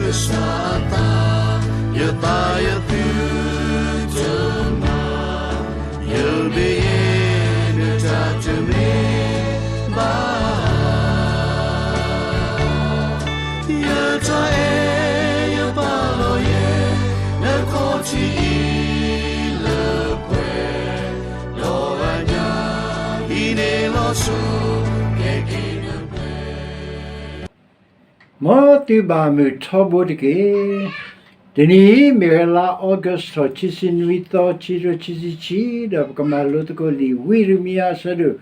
ကစၢ်အသး, ယသးယသုတမၤ, ယမ့ၢ်ယဲ နတၢ်တမ့ၢ်ဘၣ် ယတၢ်အဲၣ်ယပာ်လီၤယဲ နခီၣ်ထံးအံၤလၢပှဲၤ, ဒီးအညၣ်အံၤန့ၣ်လီၤဆိကဲက့ၤနပှဲၤ မ်သုဘၣ်မုာ်ထီဘိတက့ၢ်. တနံၤအံၤ မ့ၢ်ဝဲလါ August ထီၣ် ခံဆံနွံသီ ခံကထိခံဆံခံ, ဒီးပကမၤလိသကိးလံာ်ဝံယံးရမံယၤ အဆၢဒိၣ်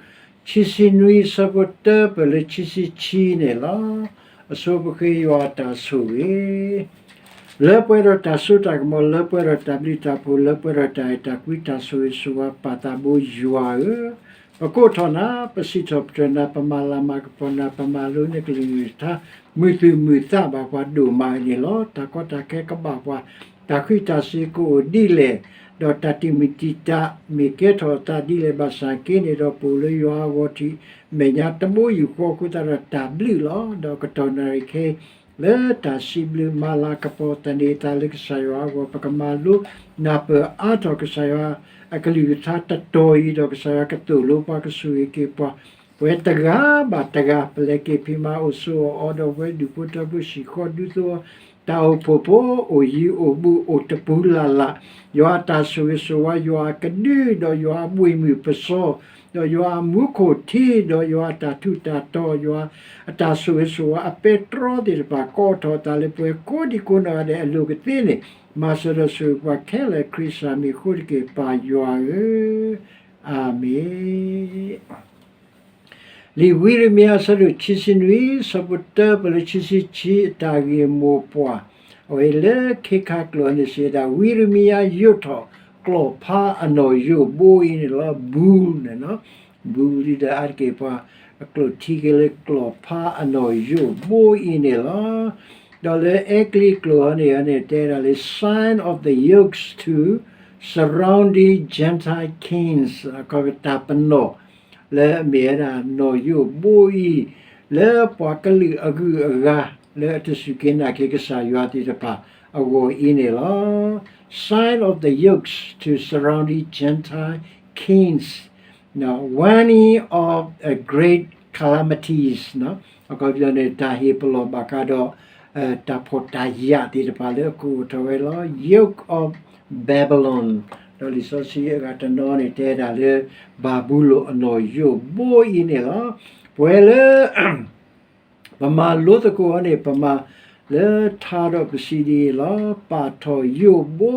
ခံဆံနွံ အဆၢဖိတၢ ပၢၢ်လၢခံဆံခံန့ၣ်လီၤ. အဆိပဃ့ယွၤအတၢ်ဆိၣ်ဂ့ၤ လၢပှဲၤဒီးတၢ်စိတၢ်ကမီၤ, လၢပှဲၤဒီးတၢ်ဘျုးတၢ်ဖှိၣ်, လၢပှဲၤဒီးတၢ်အဲၣ်တၢ်ကွံတၢ်ဆိၣ်ဂ့ၤဆိၣ်ဝါ ပၢ်သးဘိယွၤဧၢ, ပကိးထီၣ်နၤ, ပစံးထီၣ်ပတြၢၤနၤ, ပမၤလၤမၤကပီၤနၤ, ပမၤလိနကလုၢ်ကထါ မုာ်သူၣ်မုာ်သးဘၣ်ပှၤဒိၣ်မးအံၤန့ၣ်လီၤ. တၢ်ကီတၢ်ခဲကဘၣ်ပှၤ, တၢ်ဃံးတၢ်စ့ၤကအိၣ်ဒ်လဲၣ်, ဒီးတၢ်တံာ်မုၢ်တံာ်တာ် မ့ၢ်ကဲထီၣ်အသးဒ်လဲၣ်ဘၣ်ဆၣ်က့န့ၣ်ဒီး ပအိၣ်လၢယွၤအဂီၢ်ထံးမဲာ်ညါတဘိယူၢ်ဃီအဃိသတးဒီး တၢ်ဘျုးလီၤ. ဒီးကတီၢ်နၣ်ရံၣ်ခဲအံၤ လၢတၢ်စံးဘျုးမၤလၤကပီၤသန့ၤအသးလၢကစၢ်ယွၤအဂီၢ် ပကမၤလိနၢ်ပၢၢ်အါထီၣ်ကစၢ်ယွၤအကလုၢ်ကထါတတီၤအံၤ ဒီးကစၢ်ယွၤကသိၣ်လိပှၤ ကဆိၣ်ဂ့ၤက့ၤပှၤ ပဝဲတဂၤဘၣ်တဂၤ ပလဲၤက့ၤဖံးမၤအိၣ်ဆိးအီၤဒီး ပဝဲဒူၣ်ဖိထၢဖိဆံးဃီဒူသဝီ တၢ်အိၣ်ဖှိၣ်ဖိ အိၣ်ယံၤအိၣ်ဘူးအိၣ်တပူၤလၢ်လၢ်, ယွၤအတၢ်ဆိၣ်ဂ့ၤဆိၣ်ဝါ ယွၤအကဒု ဒီးယွၤအဘှ့ၣ်မုၢ်ပစီ ဒီးယွၤအမူခိၣ်ထံ ဒီးယွၤအတၢ်ထူးတၢ်တီၤ ယွၤအတၢ်ဆိၣ်ဂ့ၤဆိၣ်ဝါအပဲတြီသ့ၣ်တဖၣ် ကိးထီၣ်အသးလၢပှၤကိးဒံကိးနီၢ်ဂၤဒဲးအလိၤကသ့န့ၣ် မၤစၢၤဒီးဆိၣ်ဂ့ၤပှၤခဲလၢာ်ခရံာ်စၢ်မံၤအဃိတက့ၢ် ပၢ်ယွၤဧၢ, အၤမ့ၣ်. လံာ်ဝံယံးရမံယၤ အဆၢဒိၣ်ခံဆံနွံ အဆၢဖိတၢ ပၢၢ်လၢခံဆံခံ အတၢ်ဂ့ၢ်မိၢ်ပှၢ်, အဝဲလၢခ့ခါကျိာ်န့ၣ်စံးဝဲဒၣ် ဝံယံးရမံယၤယိးထီၣ်ကျီၢ်ဖးအနီၣ်ယိးဘိအံၤန့ၣ်လီၤ. ဘူးန့ၣ်လီၤ, ဘူးလံဒီးအါတက့ၢ်ပှၤ အကျိာ်ထံက့ၤလၢကျီၢ်ဖးအနီၣ်ယိးဘိအံၤန့ၣ်လီၤ. ဒီးလၢအဲကလံးကျိာ်အံၤန့ၣ်န့ၣ် တဲဒၣ်လၢ sign of the yokes to surrounding Gentile kings အခီပညီ တၢ်ပနီၣ် လၢအမ့ၢ်ဝဲဒၣ်နီၣ်ယိးဘိအံၤ လၢပှၤကလုာ်အဂုၤအဂၤ လၢအတစူၢ်က့ၤနာ်က့ၤကစၢ်ယွၤသ့ၣ်တဖၣ်အဂီၢ်အံၤန့ၣ်လီၤ. Sign of the yokes to surrounding Gentile kings, warning of a great calamities အခီပညီန့ၣ် တၢ်ဟ့ၣ်ပလီၢ်ဘၣ်ဃးဒီး တၢ်ဖှီၣ်တၢ်ယာ်သ့ၣ်တဖၣ်လၢအကအိၣ်ထီၣ်ဝဲလီၤ. Yoke of Babylon ဒီးလံာ်စီဆှံအဂၤတနီၤန့ၣ် တဲဒၣ်လၢ ဘၤဘူလိၣ်အနီၣ်ယိးဘိအံၤန့ၣ်လီၤ. ပဝဲလၢ ပမၤလိသကိးအီၤန့ၣ် ပမၤလၢထါဒီးပစံးဒ်အံၤလီၤ. ပာ်ထီၣ်ယိးဘိ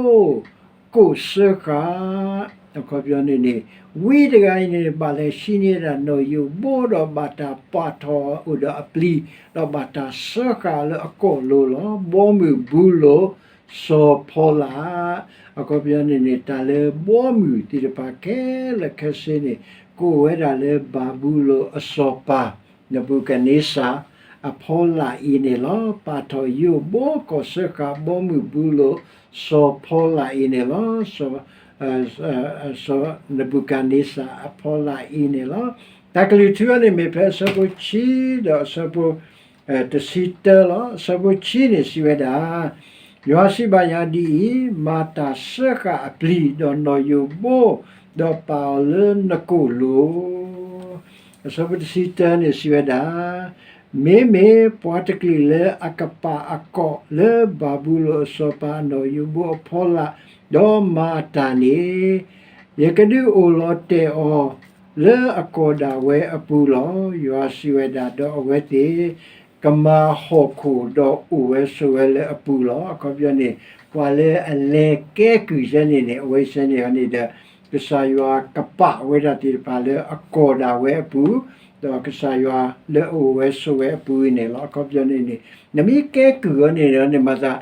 ကိၣ်စၢဃာ် အခီပညီန့ၣ်န့ၣ် ဝံတဂၤအံၤန့ၣ် ဘၣ်လဲၤဆံးန့ၢ်ဒၣ်နီၣ်ယိးဘိဒီး ဘၣ်တၢ်ပာ်ထီၣ်အီၤအိၣ်ဒီးအပျံၤ ဒီးဘၣ်တၢ်စၢဃာ်လၢအကိာ်လိၤလီၤ. ဘီမုၢ်ဘူးလိာ် စီၤဖီလာ် အခီပညီန့ၣ်န့ၣ် တၢ်လၢဘီမုၢ်သ့ၣ်တဖၣ်ခဲလၢာ်ခဲဆ့န့ၣ် ကအိၣ်ဝဲဒၣ်လၢဘၤဘူလိၣ်အစီၤပၤ နဘူၤခၣ်န့စၢ် အဖီလာ်အံၤန့ၣ်လီၤ. ပာ်ထီၣ်ယိးဘိ ကိၣ်စၢဃာ် ဘီမုၢ်ဘူးလိာ် စီၤဖီလာ်အံၤန့ၣ်လီၤ. စီၤ နဘူၤခၣ်န့စၢ်အဖီလာ်အံၤန့ၣ်လီၤ. တၢ်ကလုၢ်ထူအီၤန့ၣ်မ့ၢ်ဖဲအဆၢဖိခံဒီးအဆၢဖိ တဆံတၢလီၤ. အဆၢဖိခံန့ၣ်စံးဝဲဒၣ်, ယွၤစံးဘၣ်ယၤဒ်အံၤ, မၤတၢ်စၢဃာ်အပျံၤ ဒီးနီၣ်ယိးဘိ, ဒီးပာ်အီၤလၢနကိာ်လိၤ. အဆၢဖိတဆံတၢန့ၣ်စံးဝဲဒၣ်, မ့မ့ၢ်ပှၤတကလုာ်လၢအကပာ်အကီာ်လၢဘၤဘူလိၣ်အစီၤပၤအနီၣ်ယိးဘိအဖီလာ်, ဒီးမၤအတၢ်န့ၣ်, ယကဒုးအိၣ်လီၤတဲာ်အီၤ လၢအကီၢ်ဒၣ်ဝဲအပူၤလီၤ. ယွၤစံးဝဲဒၣ်, ဒီးအဝဲသ့ၣ်ကမၤဟီၣ်ခိၣ်ဒီးအိၣ်ဝဲဆိးဝဲလၢအပူၤလီၤ. အခီပညီန့ၣ် ပှၤလၢအလဲၤကဲကုၢ်စဲန့ၣ်န့ၣ် အဝဲစဲန့ၣ်န့ၣ်ဒီး ကစၢ်ယွၤကပာ်ဝဲဒၣ်သ့ၣ်တဖၣ်လၢအကီၢ်ဒၣ်ဝဲအပူၤ, ဒီးကစၢ်ယွၤလၢအအိၣ်ဝဲဆိးဝဲအပူၤအံၤန့ၣ်လီၤ. အခီပညီန့ၣ်န့ၣ် နမ့ၢ်ကဲကုၢ်အီၤန့ၣ်ဒီး နမၤသး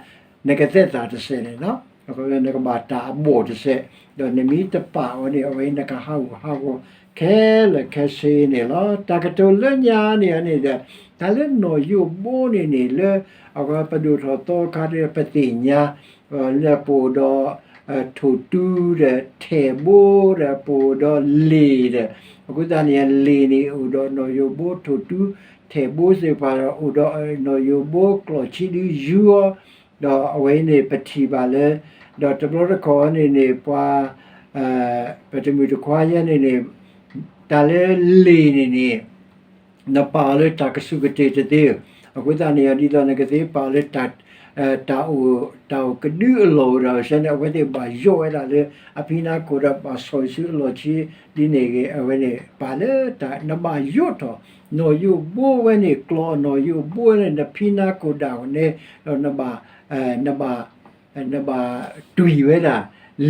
နကသဲးသးတစဲးန့ၣ်လီၤ. အခီပညီ နကဘၣ်တၢ်အဘီၣ်တစဲး, ဒီးနမ့ၢ်တပာ်အီၤန့ၣ် အဝဲနကဟးဂူာ်ဟးဂီၤခဲလၢာ်ခဲဆ့န့ၣ်လီၤ. တၢ်ကတိၤလၢညါန့ၣ်န့ၣ်ဒီး တၢ်လၢနီၣ်ယိးဘိန့ၣ်န့ၣ် လၢအဝဲပဒိၣ်ထီၣ်သီခါဒီးပသ့ၣ်ညါ လၢပအိၣ်ဒီး ထိၣ်တူဒီး ထဲးဘိဒီး ပအိၣ်ဒီးလ့ၣ်ဒီး အဃိသတးန့ၣ် လ့ၣ်န့ၣ်အိၣ်ဒီးနီၣ်ယိးဘိ ထိၣ်တူ ထဲး ထဲးဘိသ့ၣ်တဖၣ်ဒီး အိၣ်ဒီးနီၣ်ယိၣ်ဘိကျီၢ်ဆံဒုယူအီၤ, ဒီးအဝဲအံၤန့ၣ် ပထံၣ်ဘၣ်လၢ ဒီးတဘျီတခီၣ်န့ၣ်န့ၣ် ပှၤ ပတမုၣ်တခွါယဲန့ၣ်န့ၣ် တၢ်လၢလံာ်န့ၣ်န့ၣ် နပာ်အီၤလၢတၢ်ကစူၢ်ကတ့ၢ်တသ့, အဃိသတးန့ၣ် ဒ်သိးနကသ့ပာ်အီၤလၢ တၢ်အိၣ်ကဒုအလီၢ်အိၣ်ဒီး ဆန့ၣ် အဝဲသ့ၣ်ဘၣ်ယိးဝဲဒၣ်လၢ အဖံနါခိၣ်ဒီးဘၣ်ဆီၣ်ဆူအလီၢ်ဆံဒ်န့ၣ်ဂ့ၤ အဝဲန့ၣ် ပာ်လၢတၢ် နဘၣ်ယိးထီၣ် နီၣ်ယိၣ်ဘိဝဲန့ၣ် ကျီၢ်အနီၣ်ယိၣ်ဘိဝဲန့ၣ် နဖံနါခိၣ်ဒၣ်ဝဲန့ၣ် ဒီးနဘၣ် နဘၣ် နဘၣ်တွံၢ်ဝဲဒၣ်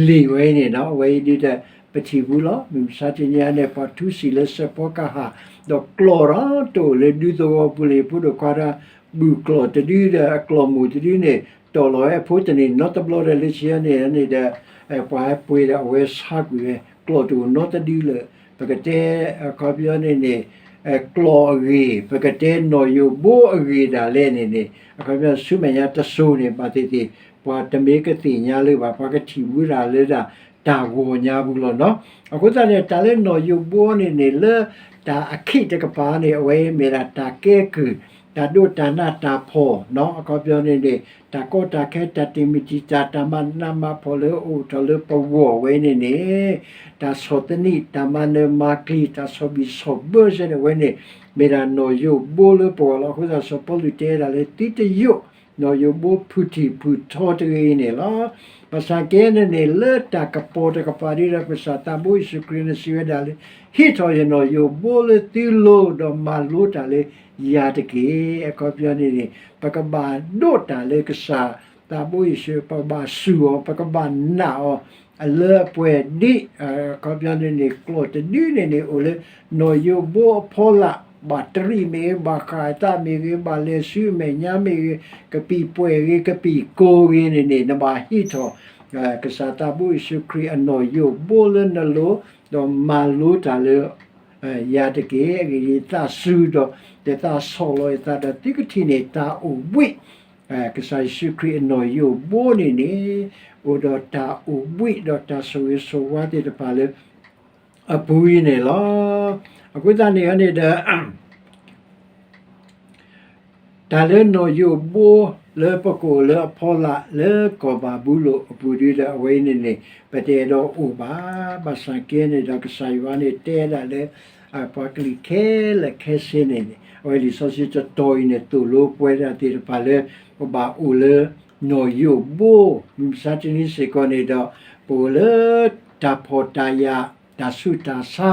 လံာ်ဝဲန့ၣ်နီၤ အဝဲအံၤဒ်ဒီး ပထံၣ်ဘၣ်လီၤ. မုၢ်မဆါတနံၤအံၤန့ၣ် ပှၤထူစံၣ်လၢစဲးဖီကဟၣ် ဒီးကျီၢ်ဒီးတအိၣ်လၢဒူသဝီပူၤလၢဖိဒိၣ်ခွါဒီး ဘုၣ်ကျီၢ်တဒုဒီးအကျီၢ်မိၢ်တဒုန့ၣ် တီၢ်လီၤဝဲအဖိတန့ၢ်နီတဘျီဒီး လၢခံန့ၣ်န့ၣ်ဒီး ပှၤဟဲပှ့ၤဒီးအဝဲဆါကွံာ်ဝဲ ကျီၢ်တအိၣ်နီတဒုလၢၤ ပကတဲ အခီပညီန့ၣ်န့ၣ် ကျီၢ်အဂ့ၢ် ပကတဲနီၣ်ယိၣ်ဘိအဂ့ၢ်ဒၣ်လဲာ်န့ၣ်န့ၣ် အခီပညီဆူမဲာ်ညါတစိၤန့ၣ် ဘၣ်သ့ၣ်သ့ၣ် ပှၤတမ့ၢ်ကသ့ၣ်ညါလၢၤဘၣ် ပှၤကထံၣ်ဝဲဒၣ်လၢဒၣ် တၢ်ဂီၤညါပူၤလီၤနီၤ. အဃိသတးန့ၣ် တၢ်လၢနီၣ်ယိၣ်ဘိန့ၣ်န့ၣ် လၢတၢ်အခံးတကပၤန့ၣ် အဝဲမ့ၢ်ဒၣ်တၢ်ကဲကုၢ် တၢ်ဒိးတၢ်နးတၢ်ဖှီၣ်နီၤ အခီပညီန့ၣ်န့ၣ် တၢ်ကီတၢ်ခဲ တၢ်တံာ်မုၢ်တံာ်တာ် တၢ်မၤနးမၤဖှီၣ်လၢအအိၣ်ထီၣ်လၢပဂီၢ်ဝဲန့ၣ်န့ၣ် တၢ်ဆီၣ်သနံး တၢ်မၤနၢၤမၤကျံၤ တၢ်ဆီၣ်ဘံၣ်ဆီၣ်ဘၢစဲန့ၣ်ဝဲန့ၣ် မ့ၢ်ဒၣ်နီၣ်ယိၣ်ဘိလၢပဂီၢ်လီၤ. အဃိသတး စီၤပီလူးတဲဒၣ်လၢသုတယိး နီၣ်ယိၣ်ဘိဖုၣ်ထံၣ်ဖုၣ်ထီတဂ့ၤအံၤန့ၣ်လီၤ. ဘၣ်ဆၣ်ကဲန့ၣ်န့ၣ် လၢတၢ်ကပီၤတကပၤဒ်ဒီး ကစၢ်သးဘိယ့ၣ်ၡူးခရံာ်န့ၣ်စံးဝဲဒၣ်လၢ ဟ့ၣ်ထီၣ်ယနီၣ်ယိၣ်ဘိလၢသုလိၤ ဒီးမၤလိတၢ်လၢယၤတက့ၢ်. အခီပညီန့ၣ်န့ၣ် ပကဘၣ်ဒိးတၢ်လၢကစၢ်သးဘိယ့ၣ်ၡူး ပကဘၣ်စူၢ်အီၤ ပကဘၣ်နာ်အီၤ အလၢအပှဲၤဒ် အခီပညီန့ၣ်န့ၣ် ကျီၢ်တဒုန့ၣ်န့ၣ် အိၣ်လၢနီၣ်ယိၣ်ဘိအဖီလာ် ဘၣ်တရံးမ့ၢ်ဂ့ၤ ဘၣ်ဃးအသးမ့ၢ်ဂ့ၤ ဘၣ်လဲၤဆူအမဲာ်ညါမ့ၢ်ဂ့ၤ ကပံာ်ပှဲၤဂ့ၤ ကပံာ်ကိၤဂ့ၤန့ၣ်န့ၣ် နဘၣ်ဟ့ၣ်ထီၣ် ကစၢ်သးဘိယ့ၣ်ၡူးခရံာ်အနီၣ်ယိၣ်ဘိလၢနလိၤ ဒီးမၤလိတၢ်လၢ ယၤတက့ၢ်. အဂ့ၢ်ဒ်အံၤ သးစူၤဒီး တသးဆီၣ်လီၤအသးဒီး သုကထံၣ်န့ၢ်တၢ်အိၣ်ဘှံး ကစၢ်ယ့ၣ်ၡူးခရံာ်အနီၣ်ယိၣ်ဘိန့ၣ်န့ၣ် အိၣ်ဒီးတၢ်အိၣ်ဘှံးဒီးတၢ်ဆိၣ်ဂ့ၤဆိၣ်ဝါသ့ၣ်တဖၣ်လၢ အပူၤအံၤန့ၣ်လီၤ. အဃိသတးန့ၣ်န့ၣ်ဒီး တၢ်လၢနီၣ်ယိၣ်ဘိလၢပကအိၣ်လၢအဖီလာ်လၢကီၢ်ဘၤဘူလိၣ်အပူၤဒ်ဒီး အဝဲအံၤန့ၣ်န့ၣ် ပတအဲၣ်ဒိးအိၣ်ဘၣ်. ဘၣ်ဆၣ်ကဲန့ၣ်ဒီး ကစၢ်ယွၤန့ၣ်တဲဒၣ်လၢ ပှၤကလုာ်ခဲလၢာ်ခဲဆ့န့ၣ်န့ၣ် အဝဲလံာ်စီဆှံတတီၤအံၤန့ၣ် သိၣ်လိပဝဲဒၣ်သ့ၣ်တဖၣ်လၢ ပဘၣ်အိၣ်လၢနီၣ်ယိၣ်ဘိ မုၢ်မဆါတနံၤစ့ၢ်ကီးန့ၣ်ဒီး ပအိၣ်လၢတၢ်ဖှီၣ်တၢ်ယာ် တၢ်ဆူးတၢ်ဆါ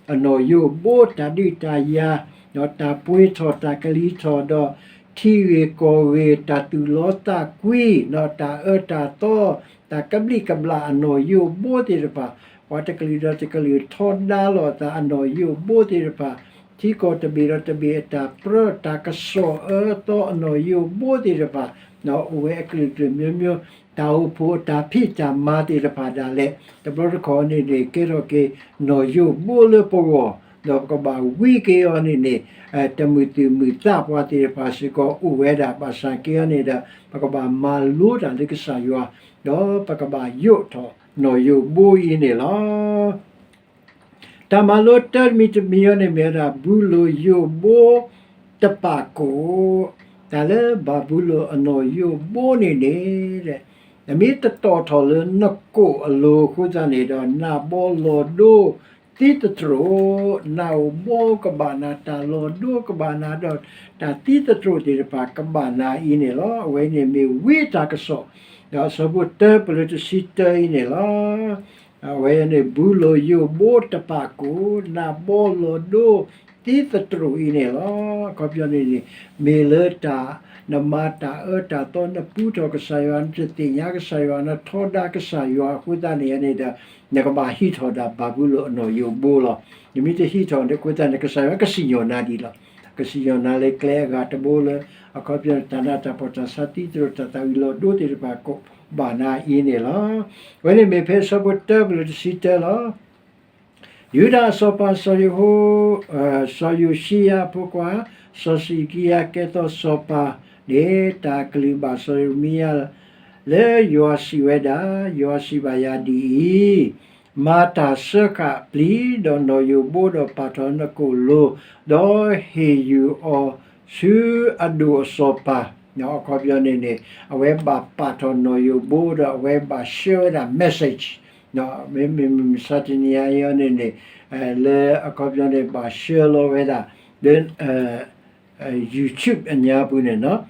အနီၣ်ယိၣ်ဘိ တၢ်ဒုးတၢ်ယၤ ဒီးတၢ်ပှ့ၤထီၣ်တၢ်ကလံၤထီၣ်ဒီး ထံဂ့ၢ်ကီၢ်ဂ့ၢ် တၢ်သူၣ်လီသးကွံ ဒီးတၢ်အၢတၢ်သီ တၢ်ကဘျံးကဘျၣ်အနီၣ်ယိၣ်ဘိသ့ၣ်တဖၣ် ပှၤတကလုာ်ဒီးတကလုာ်ထီဒါလိာ်အသးအနီၣ်ယိၣ်ဘိသ့ၣ်တဖၣ် ထံကီၢ်တဘ့ၣ်ဒီးတဘ့ၣ်အတၢ်ပြၢ တၢ်ကစီၣ်အၢသီအနီၣ်ယိၣ်ဘိသ့ၣ်တဖၣ် အိၣ်ဝဲအကလုာ်ကလုာ်မျိုးမျိုး တၢ်အိၣ်ဖှိၣ်အတၢ်ဖံးတၢ်မၤသ့ၣ်တဖၣ်ဒၣ်လဲာ် တဘျီတခီၣ်န့ၣ်န့ၣ် ကဲထီၣ်က့ၤနီၣ်ယိၣ်ဘိလၢပဂီၢ် ဒီးပကဘၣ်ဝံက့ၤအီၤန့ၣ်န့ၣ် တမုာ်သူၣ်မုာ်သးပှၤသ့ၣ်တဖၣ်စ့ၢ်ကီးအိၣ်ဝဲဒၣ် ဘၣ်ဆၣ်က့အီၤန့ၣ်ဒီး ပကဘၣ်မၤလိတၢ်လၢကစၢ်ယွၤ ဒီးပကဘၣ်ယိးထီၣ်နီၣ်ယိၣ်ဘိအံၤန့ၣ်လီၤ. တၢ်မၤလိတၢ်တမံၤတမံၤအံၤန့ၣ်မ့ၢ်ဝဲဒၣ် ဘူလိၣ်ယိၣ်ဘိတပာ်ကိၣ်, တၢ်လၢဘၤဘူလိၣ်အနီၣ်ယိၣ်ဘိန့ၣ်န့ၣ် နမ့ၢ်တတီၣ်ထီၣ်လၢနကိၣ်အလိၤအဃိသတးန့ၣ်ဒီး နးဘီလီၤဒိသံသတြိာ်, နးအိၣ်ဘီကဘၣ်နၤ, တၢ်လီၤဒိကဘၣ်နၤ, ဒီးတၢ်သံသတြိာ်သ့ၣ်တဖၣ်ကဘၣ်နၤအံၤန့ၣ်လီၤ. အဝဲန့ၣ်မ့ၢ်ဝံတၢ်ကစီၣ်, ဒီးအဆၢဖိတၢပလၢတဆံတၢအံၤန့ၣ်လီၤ. အဝဲန့ၣ် ဘူလိၣ်ယိၣ်ဘိတပာ်ကိၣ်, နးဘီလီၤဒိသံသတြိာ်အံၤန့ၣ်လီၤ. အခီပညီန့ၣ်န့ၣ် မ့ၢ်လၢတၢ် နမၤတၢ်အၢတၢ်သီ နပူထီၣ်ကစၢ်ယွၤ နတသ့ၣ်ညါကစၢ်ယွၤ နထီဒါကစၢ်ယွၤအဃိသတးန့ၣ်န့ၣ်ဒီး နကဘၣ်ဟံးထီၣ်ဒၣ်ဘၤဘူလိၣ်အနီၣ်ယိၣ်ဘိလီၤ. နမ့ၢ်တဟံးထီၣ်န့ၣ်အဃိသတးန့ၣ် ကစၢ်ယွၤကစံၣ်ညီၣ်နၤဒံးလီၤ. ကစံၣ်ညီၣ်နၤလၢကျဲအဂၤတဘိလၢ အခီပညီန့ၣ် တၢ်နးတၢ်ဖှီၣ်တၢ်ဆါသံသတြိာ် တၢ်သၣ်ဝံၤလီၤဒိသ့ၣ်တဖၣ်ကဘၣ်နၤအံၤန့ၣ်လီၤ. အဝဲန့ၣ်မ့ၢ်ဖဲအဆၢဖိတၢပလၢတဆံတၢလီၤ. ယူဒၤအစီၤပၤစီၤယိၤဟိ စီၤယိၤၡံယၤအဖိခွါ စီၤစံးကံယၤကဲထီၣ်စီၤပၤန့ၣ် တၢ်ကလုၢ်ဘၣ်စီၤယံးရမံယၤ လၢယွၤစံးဝဲဒၣ်, ယွၤစံးဘၣ်ယၤဒ်အံၤ, မၤတၢ်စၢဃာ်ပျံၤဒီးနီၢ်ယိၤဘိဒီးပာ်ထီၣ်နကိာ်လိၤ, ဒီးဟ့ၣ်ယုၢ်အီၤဆူအဒိၣ်အစီၤပၤ, အခီပညီန့ၣ်န့ၣ် အဝဲဘၣ်ပာ်ထီၣ်နီၢ်ယိၤဘိဒီးအဝဲဘၣ်ဆှၢဝဲဒၣ် message, မ့မ့ၢ်မုၢ်မဆါတနံၤအံၤန့ၣ်န့ၣ် လၢအခီပညီန့ၣ် ဘၣ်ဆှၢလီၤဝဲဒၣ် လၢ YouTube အညါပူၤန့ၣ်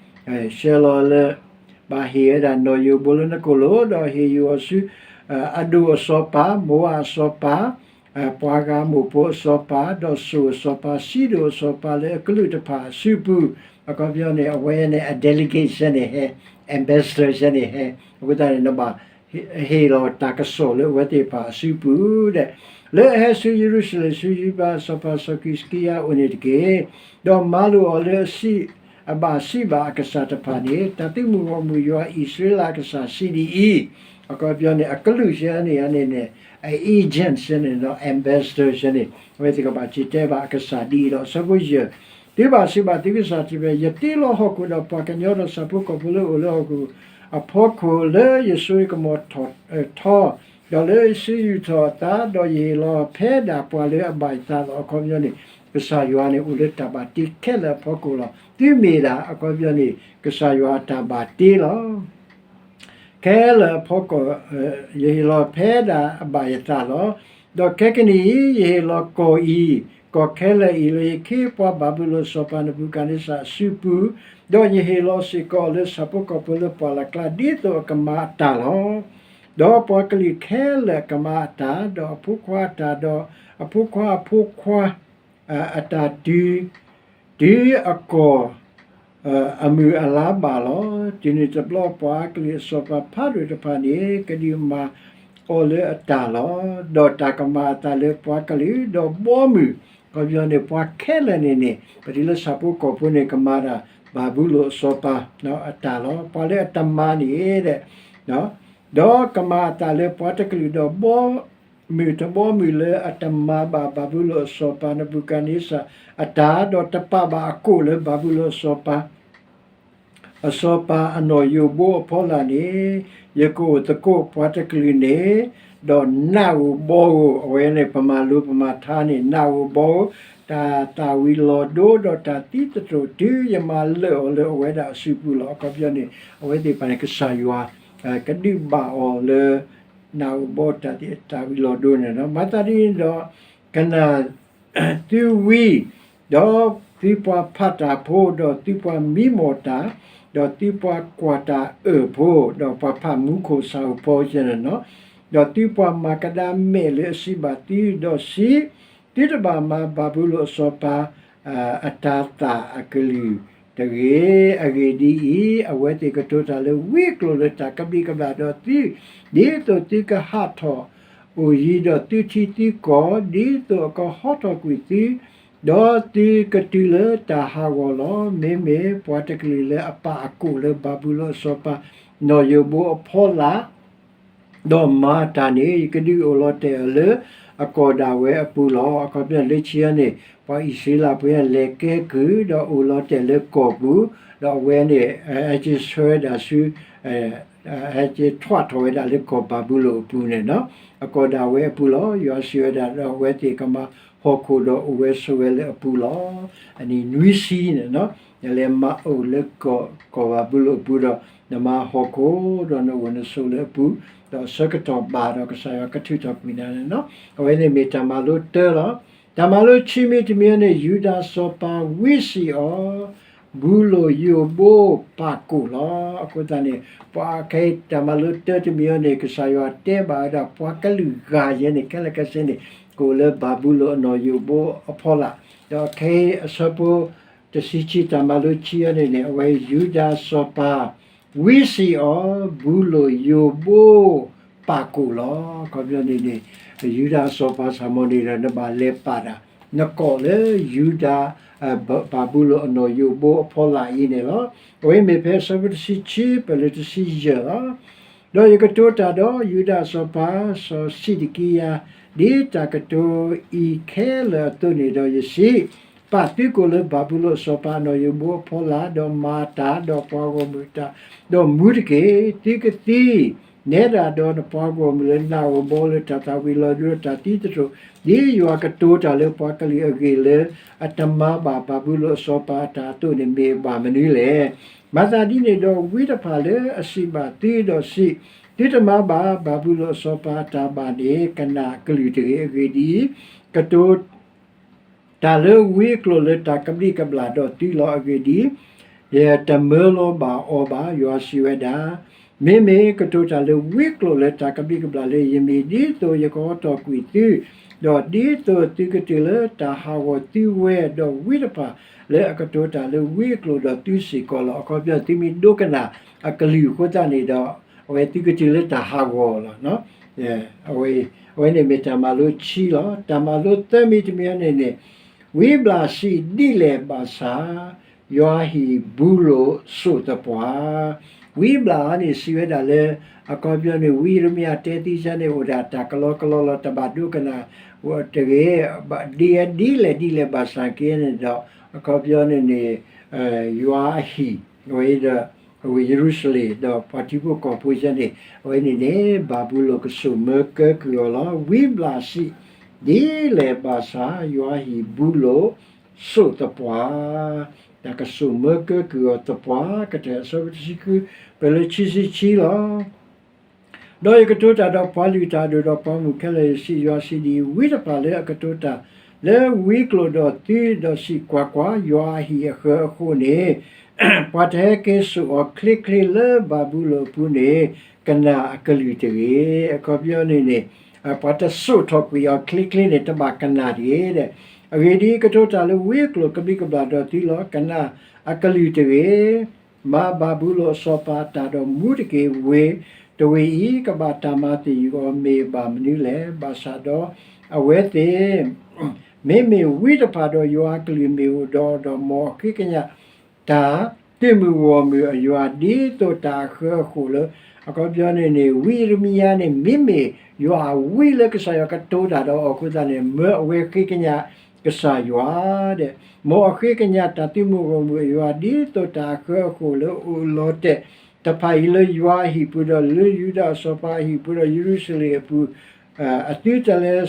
ဆှၢလီၤလၢ ဘၣ်ဟ့ၣ်ဝဲဒၣ်နီၢ်ယိၤဘိလၢနကိာ်လိၤ ဒီးဟ့ၣ်ယုၢ်အီၤဆူ အဒိၣ်အစီၤပၤ, မိၤအၤအစီၤပၤ, ပှၤဂၤမိၢ်ဖိအစီၤပၤ, ဒီးစိၣ်အစီၤပၤ, စံဒိၣ်အစီၤပၤလၢအကလုာ်တဖၣ်အစုပူၤ, အခီပညီန့ၣ် အဝဲန့ၣ် အ delegate ဆၢန့ၣ်ဟဲ, ambassador ဆၢန့ၣ်ဟဲ, အဃိသတးန့ၣ် နဘၣ် ဟ့ၣ်လီၤတၢ်ကစီၣ်လၢအဝဲသ့ၣ်တဖၣ်အစုပူၤဒီး လၢအဟဲဆူယရူၤၡလ့ၣ် ဆူယုဒၤအစီၤပၤ စီၤဟံးစကံယၤအအိၣ်န့ၣ်တက့ၢ်. ဒီးမၤလိာ်အီၤလၢအဘၣ်စံးဘၣ်အကစၢ်တဖၣ်န့ၣ်, တၢ်သုးမုၢ်ဂီၢ်မုၢ်ယွၤအံၣ်စရ့လးအကစၢ်စံးဒ်အံၤ, အခီပညီန့ၣ် အကလုာ်ဆၢန့ၣ်န့ၣ် agent ဆၢန့ၣ်ဒီး ambassador ဆၢန့ၣ် အဝဲသ့ၣ်ကဘၣ်စံးတဲဘၣ်အကစၢ်ဒ်အံၤလီၤ. အဆၢဖိယဲၢ်, သုဘၣ်စံးဘၣ်သုကစၢ်တဖၣ်, ယတ့လီၤဟီၣ်ခိၣ်ဒီးပှၤကညီဒီးဆၣ်ဖိကီၢ်ဖိလၢအအိၣ်လၢဟီၣ်ခိၣ်အဖီခိၣ်လၢယစိကမီၤထီၣ်ထီ, ဒီးလၢယစုယူာ်ထီၣ်အသး, ဒီးယဟ့ၣ်လီၤဖဲဒၣ်ပှၤလၢအဘၣ်ယသးလီၤ. အခီပညီန့ၣ် ကစၢ်ယွၤန့ၣ်အိၣ်လၢတၢ်ဘၣ်တ့ခဲလၢာ်အဖီခိၣ်လီၤ. သုမ့ၢ်ဒၣ် အခီပညီန့ၣ် ကစၢ်ယွၤအတၢ်ဘၣ်တ့လီၤ. ခဲလၢာ်အဖီခိၣ်, ယဟ့ၣ်လီၤဖဲဒၣ်အဘၣ်ယသးလီၤ. ဒီးခဲကနံၣ်အံၤ ယဟ့ၣ်လီၤကီၢ်အံၤ, ကီၢ်ခဲလၢာ်အံၤ လၢယခ့ပှၤဘၤဘူလိၣ်အစီၤပၤနဘူၤခၣ်နံစၢ်အစုပူၤ, ဒီးယဟ့ၣ်လီၤစ့ၢ်ကီးအီၤလၢဆၣ်ဖိကီၢ်ဖိလၢပှၢ်လၢ်ကျါ ဒ်သိးအကမၤအတၢ်လီၤ. ဒီးပှၤကလုာ်ခဲလၢာ်ကမၤအတၢ်, ဒီးအဖိခွါအတၢ်, ဒီးအဖိခွါအဖိခွါ အတၢ်တုၤ, တုၤအကီၢ် အမုၢ်အလါဘၣ်လီၤ. တုၤနုၤတဘျီ ပှၤကလုာ်အစီၤပၤဖးဒိၣ်တဖၣ်န့ၣ် ကဒုးမၤအီၤလၢအတၢ်လီၤ. ဒီးတၢ်ကမၤအသးလၢပှၤကလုာ်, ဒီးဘီမုၢ်, အခီပညီန့ၣ် ပှၤခဲလၢာ်န့ၣ်န့ၣ် ပတုၤလၢဆၣ်ဖိကီၢ်ဖိန့ၣ် ကမၤတၢ်ဘၤဘူလိၣ်အစီၤပၤအတၢ်လီၤ. ပှၤလၢအတမၤန့ၣ်ဒီး ဒီးကမၤအသးလၢပှၤတကလုာ်ဒီးဘီ မုၢ်တဘီမုၢ်လၢအတမၤဘၣ်ဘၤဘူလိၣ်အစီၤပၤနဘူၤခၣ်နံစၢ်အတၢ်, ဒီးတပာ်ဘၣ်အကိၣ်လၢဘၤဘူလိၣ်အစီၤပၤ, အစီၤပၤအနီၣ်ယိၣ်ဘိအဖီလာ်န့ၣ်, ယကအိၣ်သကိးပှၤတကလုာ်န့ၣ်, ဒီးနးဧိၤဘီဧိၤ, အဝဲန့ၣ် ပမၤလိပမၤထါန့ၣ် နးဧိၤဘီဧိၤ, တၢ်သၣ်ဝံၤလီၤဒိ ဒီးတၢ်သံသတြိာ်တုၤယမၤလၢာ်အီၤလၢအဝဲဒၣ်အစုပူၤလီၤ. အခီပညီန့ၣ် အဝဲသ့ၣ်တဖၣ်န့ၣ် ကစၢ်ယွၤ ကဒုးဘၣ်အီၤလၢ နးဧိၤဘီတၢ်သံသတြိာ်ဝံၤလီၤဒိန့ၣ်လီၤ. မၤသးဒ်န့ၣ်ဒီး ကနၣ်သုဝံ, ဒီးသုပှၤဖးတၢ်ဖိ, ဒီးသုပှၤမံမီၢ်တၢ်, ဒီးသုပှၤကွၢ်တၢ်အၢၣ်ဖိ, ဒီးပှၤဖးမူခိၣ်စၣ်ဧိၤဖီဆဲန့ၣ်လီၤ. ဒီးသုပှၤမၤကဒါမဲာ်လၢအစံးဘၣ်သု, ဒီးစံး, သုတဘၣ်မၤဘၤဘူလိၣ်အစီၤပၤ အတၤသၣ်အကလုၢ်တဂ့ၤ. အဂ့ၢ်ဒ်အံၤ, အဝဲသ့ၣ်ကတိၤတၢ်လၢဝံကျိၤလၢတၢ်ကဘျံးကဘျၣ်ဒီးသု, ဒ်သိးသုကဟးထီၣ်အိၣ်ယံၤဒီးသုထံသုကီၢ်, ဒ်သိးအကဟီထီၣ်ကွံာ်သု, ဒီးသုကတုၤလၢတၢ်ဟးဂီၤလီၤ. မ့မ့ၢ်ပှၤတကလုာ်လၢအပာ်အကိၣ်လၢဘၤဘူလိၣ်အစီၤပၤနီၣ်ယိၣ်ဘိအဖီလာ် ဒီးမၤတၢ်န့ၣ် ယကဒုးအိၣ်လီၤတဲာ်အီၤလၢအကီၢ်ဒၣ်ဝဲအပူၤလီၤ. အခီပညီလၢခံန့ၣ် ပှၤအံၣ်စရ့လးဖိလဲၤကဲကုၢ် ဒီးအိၣ်လီၤတဲာ်လၢကီၢ်ပူၤ, ဒီးအဝဲန့ၣ် ဟဲက့ၤဆှၢဝဲဒၣ်ဆူ ဟဲက့ၤထွးထီၣ်ဝဲဒၣ်လၢကီၢ်ဘၤဘူလိၣ်အပူၤန့ၣ်လီၤ. အကီၢ်ဒၣ်ဝဲအပူၤလီၤ. ယွၤစံးဝဲဒၣ်ဒီးအဝဲသ့ၣ်ကမၤဟီၣ်ခိၣ်ဒီးအိၣ်ဝဲဆိးဝဲလၢအပူၤလီၤ. အနံၣ်နွံဆံန့ၣ်လီၤ. နလဲၤမၤအိၣ်လၢကီၢ်ဘၤဘူလိၣ်အပူၤဒီး နမၤဟီၣ်ခိၣ်ဒီးနအိၣ်နဆိးလၢအပူၤ, ဒီးအဆၢကတီၢ်ဘၣ်ဒီးကစၢ်ယွၤကထုးထီၣ်ကွံာ်နၤန့ၣ်လီၤ. အဝဲန့ၣ်မ့ၢ်တၢ်မၤလိတၢလီၤ. တၢ်မၤလိခံမံၤတမံၤန့ၣ် ယူဒၤစီၤပၤဝံစံၣ်အီၤ ဘူလိၣ်ယိၤဘိပာ်ကိၣ်လီၤ. အဃိသတးန့ၣ် ပှၤခဲအံၤတၢ်မၤလိတၢတမံၤအံၤန့ၣ် ကစၢ်ယွၤတဲဘၣ်ဝဲဒၣ်ပှၤကလုာ်ဂၤယဲန့ၣ် ခဲလၢာ်ခဲဆ့န့ၣ် ကအိၣ်လၢဘၤဘူလိၣ်အနီၣ်ယိၣ်ဘိအဖီလာ်, ဒီးခဲအံၤအဆၢဖိ တဆံခံ တၢ်မၤလိခံအံၤန့ၣ်န့ၣ် အဝဲယူဒၤစီၤပၤ ဝံစံၣ်အီၤ ဘူလိၣ်ယိၤဘိ ပာ်ကိၣ်လီၤ. အခီပညီန့ၣ်န့ၣ် ယူဒၤစီၤပၤစၢ်မီၤန့ၣ်ဒီး နဘၣ်လဲၤပာ်တၢ် နကိးလၢယူဒၤ ဘၤဘူလိၣ်အနီၣ်ယိၤဘိအဖီလာ်အံၤန့ၣ်လီၤ. အဝဲမ့ၢ်ဖဲအဆၢဖိတဆံခံ ပၢၢ်လၢတဆံယဲၢ်လီၤ. ဒီးယကတိၤတၢ်ဒီးယူဒၤစီၤပၤ စီၤစံးဒကံယၤ ဒ်တၢ်ကတိၤအံၤခဲလၢာ်အသိးန့ၣ်ဒီးယစံး, ပာ်သုကိၣ်လၢဘၤဘူလိၣ်အစီၤပၤအနီၣ်ယိၤဘိအဖီလာ်, ဒီးမၤတၢ်, ဒီးပှၤဂီၢ်မုၢ်တၢ်, ဒီးမူတက့ၢ်. သုကသံ နဲဒၣ်ဒီးနပှၤဂီၢ်မုၢ်လၢနးဧိၤဘှီဧိၤလၢတၢ်သၣ်ဝံၤလီၤဒုးဒီးတၢ်သံသတြိာ်, ဒ်ယွၤကတိၤတၢ်လၢပှၤကလုာ်အဂ့ၢ်လၢအတမၤဘၣ်ဘၤဘူလိၣ်အစီၤပၤအတၢ်အသိးန့ၣ်မ့ၢ်ဘၣ်မနုၤလဲၣ်. မၤသးဒ်န့ၣ်ဒီးဝံတဖၣ်လၢအစံးဘၣ်သုဒီးစံး, သုတမၤဘၣ်ဘၤဘူလိၣ်အစီၤပၤအတၢ်ဘၣ်န့ၣ် ကနၣ်အကလုၢ်တဂ့ၤ. အဂ့ၢ်ဒ်အံၤ, ကတိၤ တၢ်လၢဝံအကျိာ်လၢတၢ်ကဘျံးကဘျၣ်ဒီးသုလီၤ. အဂ့ၢ်ဒ်အံၤ, ယတမၢလီၤဘၣ်အီၤဘၣ်. ယွၤစံးဝဲဒၣ်, မ့မ့ၢ်ကတိၤတၢ်လၢဝံအကျိာ်လၢတၢ်ကဘျံးကဘျၣ်လၢယမံၤ, ဒ်သိးယကဟီထီၣ်ကွံာ်သု, ဒီးဒ်သိးသုကတုၤလၢတၢ်ဟးဂီၤသုဝဲ, ဒီးဝံတဖၣ်လၢအကတိၤတၢ်လၢဝံအကျိာ်ဒီးသုစ့ၢ်ကီးလီၤ. အခီပညီ သုမ့ၢ်ဒိကနၣ်အကလုၢ်အဃိသတးန့ၣ်ဒီး အဝဲသုကတုၤလၢတၢ်ဟးဂီၤလီၤ. အဝဲန့ၣ်မ့ၢ်တၢ်မၤလိခံလီၤ. တၢ်မၤလိသၢမံၤတမံၤအံၤန့ၣ်န့ၣ်, ဝံဘျၣ်စံးဒ်လဲၣ်ဘၣ်ဆၣ်, ယွၤဟံၣ်ဘူလိာ်စိာ်သပှၢ်. ဝံဘျၣ်အံၤန့ၣ်စံးဝဲဒၣ်လၢ အခီပညီန့ၣ် ဝံယရမံယၤတဲသ့ၣ်ညါန့ၣ် အိၣ်ဒၣ်တၢ်ကလီကလီလီၤ တဘၣ်ဒိကနၣ်တဂ့ၤ, ဒ်လဲၣ်ဒ်လဲၣ်ဘၣ်ဆၣ်က့န့ၣ်ဒီး အခီပညီန့ၣ်န့ၣ် ယွၤအဟံၣ် အဝဲဒီး အဝဲယရူၤၡလ့ၣ် ဒီးပှၤထံဖိကီၢ်ဖိယဲန့ၣ် အဝဲန့ၣ်န့ၣ် ဘၤဘူလိၣ်ကစိာ်မၢကဲကုၢ်အီၤလီၤ. ဝံဘျၣ်စံး, ဒ်လဲၣ်ဘၣ်ဆၣ် ယွၤဟံၣ်ဘူလိာ်စိာ်သပှၢ်, တၢ်ကစိာ်မၢကဲကုၢ်အီၤသပှၢ်, ကတၢၢ်အဆၢဖိတဆံဃု ပလၢခံဆံခံလီၤ. ဒီးယကတိၤတၢ်ဒီးပှၤလုၢ်တၢ်အဒိၣ်ဒီးပှၤမုၣ်ခဲလၢာ်, ယွၤစံးဒ်အံၤ, ဝံတဖၣ်လၢအကတိၤတၢ်လၢဝံကျိာ်ဒီးသုဒီးစံး, ကွၢ်ကွၢ်, ယွၤအဟံၣ်အဃၢၤအဃိန့ၣ် ပှၤတဟဲက့ၤစိာ်အီၤချ့ချ့လၢဘၤဘူလိၣ်အပူၤန့ၣ် ကနၣ်အကလုၢ်တဂ့ၤ. အခီပညီန့ၣ်န့ၣ် ပှၤတစိာ်ထီၣ်ကွံာ်အီၤချ့ချ့န့ၣ် တဘၣ်ကနၣ်တဂ့ၤဒီး, အဂ့ၢ်ဒ်အံၤ, ကတိၤတၢ်လၢဝံအကျိာ်ကဘျံးကဘျၣ်ဒီးသုလီၤ. ကနၣ်အကလုၢ်တဂ့ၤ. မၤဘၤဘူလိၣ်အစီၤပၤအတၢ်ဒီးမူတက့ၢ်. ဝ့ၢ်တဝ့ၢ်အံၤ ကဘၣ်တၢ်မၤသယုၢ်အီၤမ့ၢ်ဘၣ်မနုၤလဲၣ်. ဘၣ်ဆၣ်ဒီးအဝဲသ့ၣ် မ့မ့ၢ်ဝံတဖၣ်ဒီးယွၤအကလုၢ်မ့ၢ်အိၣ်ဒီးအီၤဒီး မ်အဃ့ကညး တၢ်သုးမုၢ်ဂီၢ်မုၢ်အယွၤ ဒ်သိးတၢ်အဃၢအဃိာ်လၢ အခီပညီန့ၣ်န့ၣ် ဝံယရမံယၤန့ၣ် မ့မ့ၢ်ယွၤအဝံလၢကစၢ်ယွၤကတိၤတၢ်ဒီးအီၤအဃိသတးန့ၣ် မၢအဝဲဃ့ကညးကစၢ်ယွၤဒီး မ်အဃ့ကညးတၢ်သုးမုၢ်ဂီၢ်မုၢ်အယွၤ ဒ်သိးတၢ်အဃၢအဃိာ်လၢအအိၣ်လီၤတဲာ်တဖၣ်အံၤ လၢယွၤအဟံၣ်ပူၤဒီးလၢယူဒၤအစီၤပၤအဟံၣ်ပူၤဒီးယရူၤၡလ့ၣ်အပူၤ အသုတလဲၤ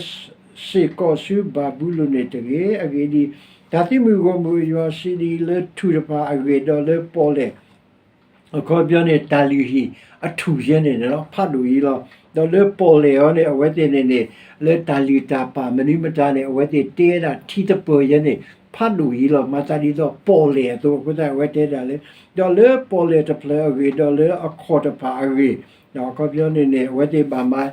စ့ၢ်ကီးဆူဘၤဘူလိၣ်န့ၣ်တဂ့ၤ. အဂ့ၢ်ဒ်အံၤ, တၢ်သုးမုၢ်ဂီၢ်မုၢ်အယွၤစံးဒ်အံၤလၢထူၣ်တဖၣ်အဂ့ၢ်ဒီးလၢပီၣ်လဲၣ် အခီပညီန့ၣ် တၢ်လုၢ်ဟံၣ်အထူၣ်ယဲန့ၣ် ဖးဒိၣ်အံၤလီၤ. ဒီးလၢပီၣ်လဲၣ်အီၤန့ၣ် အဝဲသ့ၣ်န့ၣ်န့ၣ် လၢတၢ်လုၢ်တၢ်ပာ်မနုၤမတၤန့ၣ် အဝဲသ့ၣ်တဲဝဲဒၣ်ထံသပၢၤယဲန့ၣ် ဖးဒိၣ်အံၤလီၤ. မၤသးဒ်သိးပီၣ်လဲၣ်အသိးအဃိသတး အဝဲတဲဒၣ်လၢ ဒီးလၢပီၣ်လဲၣ်တဖျၢၣ်အဂ့ၢ် ဒီးလၢအခီၣ်တဖၣ်အဂ့ၢ် အခီပညီန့ၣ်န့ၣ် အဝဲသ့ၣ်ဘၣ်မၤ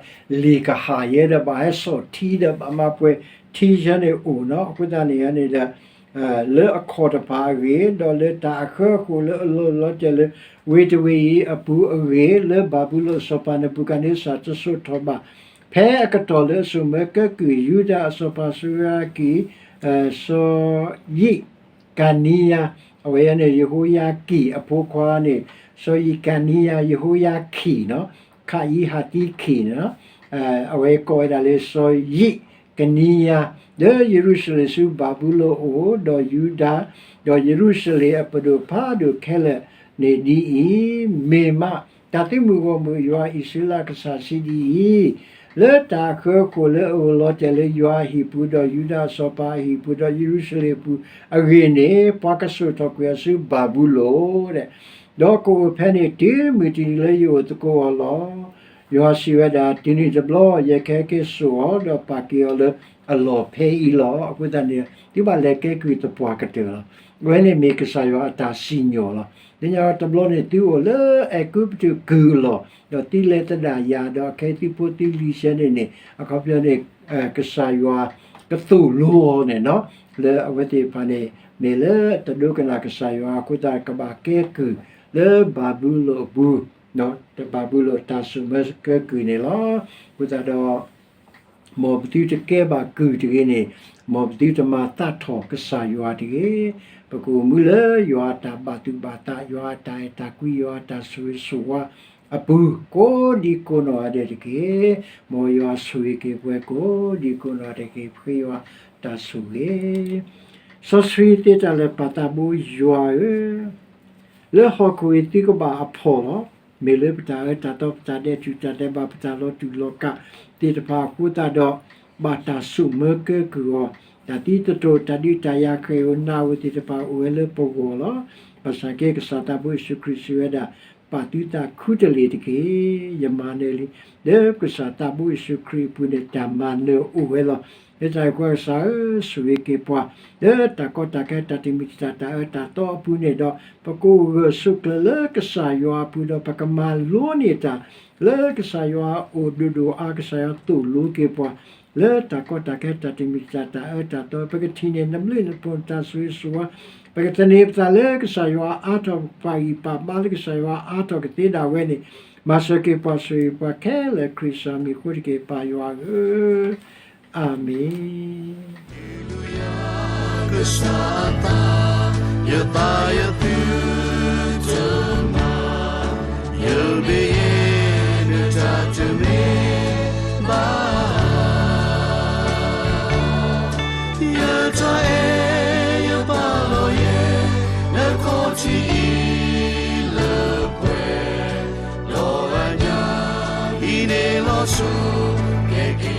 လ့ၣ်ကဟၣ်ယဲဒီး ဘၣ်ဟဲစိာ်ထံဒီး ဘၣ်မၤပှဲၤထံယဲန့ၣ်အိၣ်နီၤ. အဃိသတးန့ၣ်န့ၣ်ဒီး လၢအခီၣ်တဖၣ်အဂ့ၢ် ဒီးလၢတၢ်အဃၢအဃိာ်လၢအလီၤလီၤတဲာ်လၢ ဝ့ၢ်တဝ့ၢ်အံၤအပူၤအဂ့ၢ် လၢဘၤဘူလိၣ်အစီၤပၤနဘူၤခၣ်နံစၢ်တစိာ်ထီၣ်ဘၣ် ဖဲအကတီၢ်လၢအစိာ်မၢကဲကုၢ် ယူဒၤအစီၤပၤစီယၤကံၣ် စီၤယံးကနံယၤ အဝဲန့ၣ် ယဟိယၤကံၣ်အဖိခွါန့ၣ် စီၤယံးကနံယၤ ယဟိယၤခံၣ်နီၤ ခးယံးဟးသံခံၣ်န့ၣ် အဝဲကိးဝဲဒၣ်လၢစီၤယံးကနံယၤ လၢယရူၤၡလ့ၣ်ဆူဘၤဘူလိၣ်အအိၣ် ဒီးယူဒၤ ဒီးယရူၤၡလ့ၣ်အပဒိၣ်ဖးဒိၣ်ခဲလၢာ်န့ၣ်ဒ်အံၤ, မ့ၢ်မး တၢ်သုးမုၢ်ဂီၢ်မုၢ်ယွၤအံၣ်စရ့လးကစၢ်စံးဒ်အံၤ, လၢတၢ်အဃၢအဃိာ်လၢအအိၣ်လီၤတဲာ်လၢယွၤအဟံၣ်ပူၤ ဒီးယူဒၤအစီၤပၤအဟံၣ်ပူၤ ဒီးယရူၤၡလ့ၣ်အပူၤအဂ့ၢ်န့ၣ် ပှၤကစိာ်ထီၣ်ကွံာ်အီၤဆူဘၤဘူလိၣ်ဒီး ဒီးကအိၣ်ဖဲန့ၣ်တုၤမုၢ်တနံၤလၢယအိၣ်သကိးအီၤလီၤ. ယွၤစံးဝဲဒၣ်, တုၤနုၤတဘျီ ယကဟဲက့ၤစိာ်အီၤ ဒီးပာ်က့ၤအီၤလၢအလီၢ်ဖဲအံၤလီၤ. အဃိသတးန့ၣ် သုဘၣ်လဲၤကဲကုၢ်သပှၢ်ကတၢၢ်လီၤ. အဝဲန့ၣ်မ့ၢ်ကစၢ်ယွၤအတၢ်စံၣ်ညီၣ်လီၤ. လၢညါတဘျီန့ၣ် သုအိၣ်လၢအဲၤကူပတူးကုၢ်အလီၢ်, ဒီးသုလဲၤသဒၣ်ယၤ, ဒီးခဲအံၤသုဖိသုလံၤဆဲန့ၣ်န့ၣ် အခီပညီန့ၣ် ကစၢ်ယွၤကသိၣ်လိအီၤန့ၣ်နီၤ, လၢအဝဲသ့ၣ်တဖၣ်န့ၣ် မ့ၢ်လၢတဒိကနၣ်ကစၢ်ယွၤအဃိသတး ကဘၣ်ကဲကုၢ်လၢဘၤဘူလိၣ်အပူၤ, ဘၤဘူလိၣ်တၢ်စိာ်မၢကဲကုၢ်န့ၣ်လီၤ. အဃိသတးဒီး မ်ပသုတကဲဘၣ်ကုၢ်တဂ့ၤန့ၣ်, မ်ပသုတမၤသးထီၣ်ကစၢ်ယွၤတဂ့ၤ. ပကအိၣ်မူလၢယွၤအတၢ်ဘၣ်သူၣ်ဘၣ်သး, ယွၤအတၢ်အဲၣ်တၢ်ကွံ, ယွၤအတၢ်ဆိၣ်ဂ့ၤဆိၣ်ဝါအပူၤ ကိးဒံကိးနီၢ်ဂၤဒဲးတက့ၢ်. မ်ယွၤဆိၣ်ဂ့ၤက့ၤပှၤကိးဒံကိးနီၢ်ဂၤဒဲးတက့ၢ်. ပဃ့ယွၤတၢ်ဆိၣ်ဂ့ၤ. စီဆှံသ့တၢ်လၢာ်ပၢ်သးဘိယွၤဧၢ, လၢဟီၣ်ခိၣ်အံၤသုကဘၣ်အဖှီၣ်လီၤ. မ့ၢ်လၢပတၢ်အၢတၢ်သီ ပတၢ်ဒဲးတူၢ်တၢ်ဒဲးဘး ပတၢ်လီၤတူၢ်လီၤကာ်သ့ၣ်တဖၣ်အဃိသတးဒီး ဘၣ်တၢ်ဆိၣ်မၢကဲကုၢ်အီၤ, တၢ်သံသတြိာ် တၢ်ဒုးတၢ်ယၤဃဲၣ်ဧိၤနးဧိၤသ့ၣ်တဖၣ်အိၣ်ဝဲလၢပဂီၢ်လီၤ. ဘၣ်ဆၣ်က့ ကစၢ်သးဘိယ့ၣ်ၡူးခရံာ်စံးဝဲဒၣ်, ပာ်သုသးခူတလ့ၢ်တက့ၢ်. ယမၤနၢၤလံ. လၢကစၢ်သးဘိယ့ၣ်ၡူးခရံာ်အပူၤန့ၣ် တၢ်မၤနၢၤအိၣ်ဝဲလီၤ. လၢတၢ်အံၤအဃိ ကစၢ်ဧၢ, ဆိၣ်ဂ့ၤက့ၤပှၤ လၢတၢ်ကီတၢ်ခဲ တၢ်တမံၤတၢ် တၢ်အၢတၢ်သီအပူၤန့ၣ်ဒီး ပကအိၣ်ဂၢၢ်ဆိးကျၢၤလၢကစၢ်ယွၤအပူၤဒီး ပကမၤလိန့ၢ်တၢ် လၢကစၢ်ယွၤအအိၣ်ဒိၣ်ဒိၣ်အါ, ကစၢ်ယွၤသိၣ်လိက့ၤပှၤ လၢတၢ်ကီတၢ်ခဲ တၢ်တမံၤတၢ် တၢ်အၢတၢ်သီ, ပကထံၣ်န့ၢ်နဘျုးနဖှိၣ်နတၢ်ဆိၣ်ဂ့ၤဆိၣ်ဝါ, ပကသန့ၤပသးလၢကစၢ်ယွၤအါထီၣ်, ပပာ်ဂံၢ်ပာ်ဘါလၢကစၢ်ယွၤအါထီၣ်ကသ့ဒၣ်ဝဲန့ၣ်, မၤစၢၤက့ၤပှၤဆိၣ်ဂ့ၤပှၤခဲလၢာ် ခရံာ်ကစၢ်မံၤအဃိတက့ၢ် ပၢ်ယွၤဧၢ, အၤမ့ၣ်. ကစၢ်အသး, ယသးယသုတမၤ, ယမ့ၢ်ယဲနတၢ်တမ့ၢ်ဘၣ်, ယတၢ်အဲၣ်ယပာ်လီၤယဲ နခီၣ်ထံးအံၤလၢပှဲၤ, ဒီးအညၣ်အံၤန့ၣ်လီၤဆိကဲက့ၤ